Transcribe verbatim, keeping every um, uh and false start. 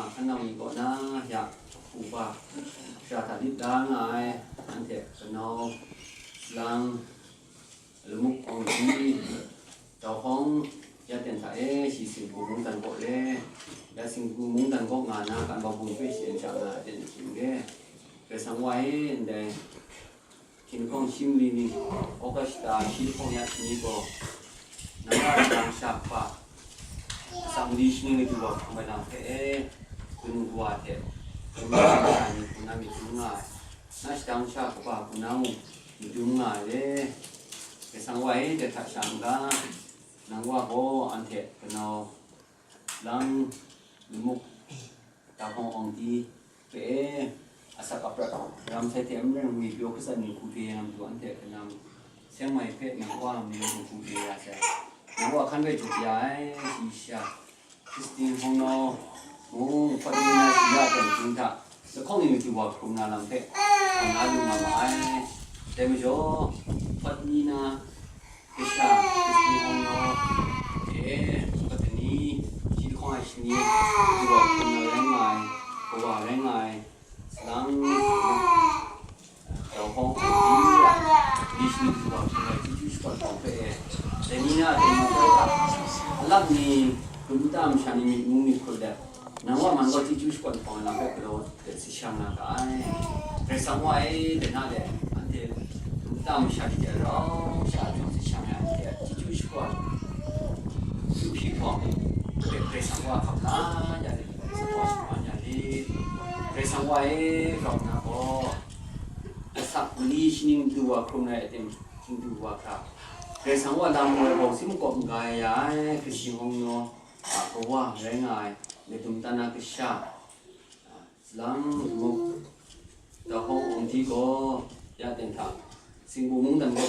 Hkan nau ni kaw na ya hkupa, shara hta lit la nga ai, anhte kanau, lang, lamuk awng hti, tau hkawng, ya ten hta e, shi singgu mungdan kaw le, ya singgu mungdan kaw nga na, kan bawbung hpe shi en sha nga ai ten hkying le, Karai Kasang wa e, ndai hkying hkawng shi mali ni, August shata shi lahkawng ya shani gaw, nang a lam sha hpa, asak mali shaning laju wa hkrum ai lam hpe e, kanu kawa hte, kanu kawa ni hpung na myit dum nga ai, na shadang sha kaba hpung na mung myit dum nga ai le, Karai Kasang wa e, dai hta sha n-ga, nang wa gaw anhte kanau, lang, lamuk, tau hkawng awng hti hpe e, asak aprat, ram sai hte n rai ngu, ngwi pyaw hkatsan ni hku pye yang du, anhte kanau, seng mai hpe nang wa mayu hku pye ya sai, nang wa hkan rai jaw ya ai, shi sha, Christian hpung nau mung, hpawt ni na shi ya ten hkying hta, lahkawng ni matu wa hkrum na lam hpe, hkam la lu nga ma ai. Dai majaw, hpawt ni na kasha, Christian hpung nau e, hpawt ni, shi lahkawng ai shani, matu wa hkrum na rai nga ai, kawa rai nga ai, salang, Tau hkawng hku di ya, di shi du wa hkrum ai chyeju shakawn hkawng hpe e, dai ni na dai ni hpe a, alak ni, dum nta masha ni myit mu myit hkut let, nang wa man gaw chyeju shakawn hkawng ai lam hpe galaw let si shang na ga ai. Karai Kasang wa e, dai na de, anhte dum nta masha ni hte rau sha jawng si shang ai, anhte a chyeju shakawn, chyeju hpyi hkawng, Karai Kasang wa hkap la ya lit, Karai Kasang wa shaman ya lit, Karai Kasang wa e, rau na gaw, asak mali shaning du wa hkrum ai aten, htingdu wa hkra, Karai Kasang wa lam woi bawng si makawp n-ga ya ai, Christian hpung nau a kawa rai nga ai, ladum tan na kasha, a, salang, muk, tau hkawng awng hti gaw, ya ten hta, singgu mungdan gaw,